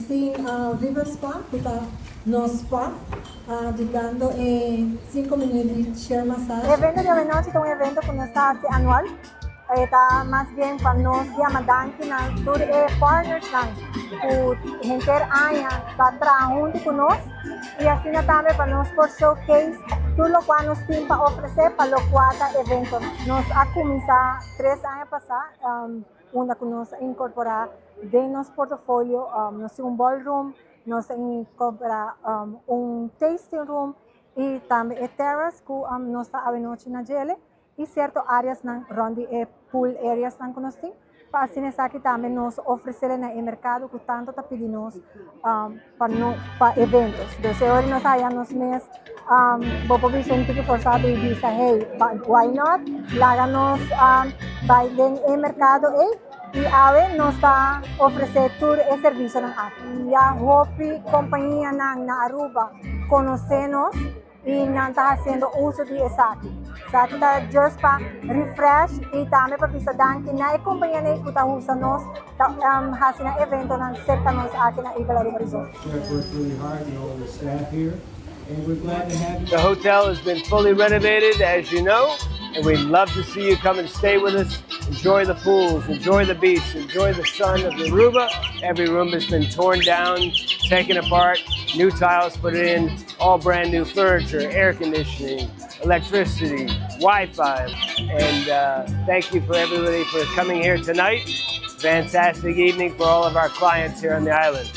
Tin Viva Spa, ku ta nos spa, dunando e 5 minuut di chair massage. E evento di anochi ta un evento ku nos ta hasi anual. Ta mas bien pa nos yama danki na tur e partnersnan ku henter aña ta traha huntu ku nos i asina tambe pa nos por showcase tur lokual nos tin pa ofresé pa lokual ta evento. Nos a kuminsá 3 aña pasá, unda ku nos a inkorporá den nos portafolio nos tin un ballroom, nos a inkorporá un tasting room i tambe e terrace ku nos ta anochi na dje i sierto áreanan rònt di e pool areas nan ku nos tin. Pa asina esaki tambe nos ofresé na e merkado ku tantu ta pidi nos pa no, pa evento. Anto, awor nos a haya nos mes bo por bisa un tiki forsá i bisa, "Hey, why not? Laga nos bai den e merkado ei." I awe nos ta ofresé tur e servisionan aki. Ya hopi kompanianan na Aruba konosé nos i nan ta hasiendo uso di esaki. Esaki ta just pa refresh i tambe pa bisa danki na e kompania ku ta usa nos ta hasi eventonan serka nos aki na Eagle Aruba Resort. Jeff worked really hard and all the staff here, and we're glad to have you. The hotel has been fully renovated, as you know, and we'd love to see you come and stay with us. Enjoy the pools, enjoy the beach, enjoy the sun of Aruba. Every room has been torn down, taken apart, new tiles put in, all brand new furniture, air conditioning, electricity, Wi-Fi. And thank you for everybody for coming here tonight. Fantastic evening for all of our clients here on the island.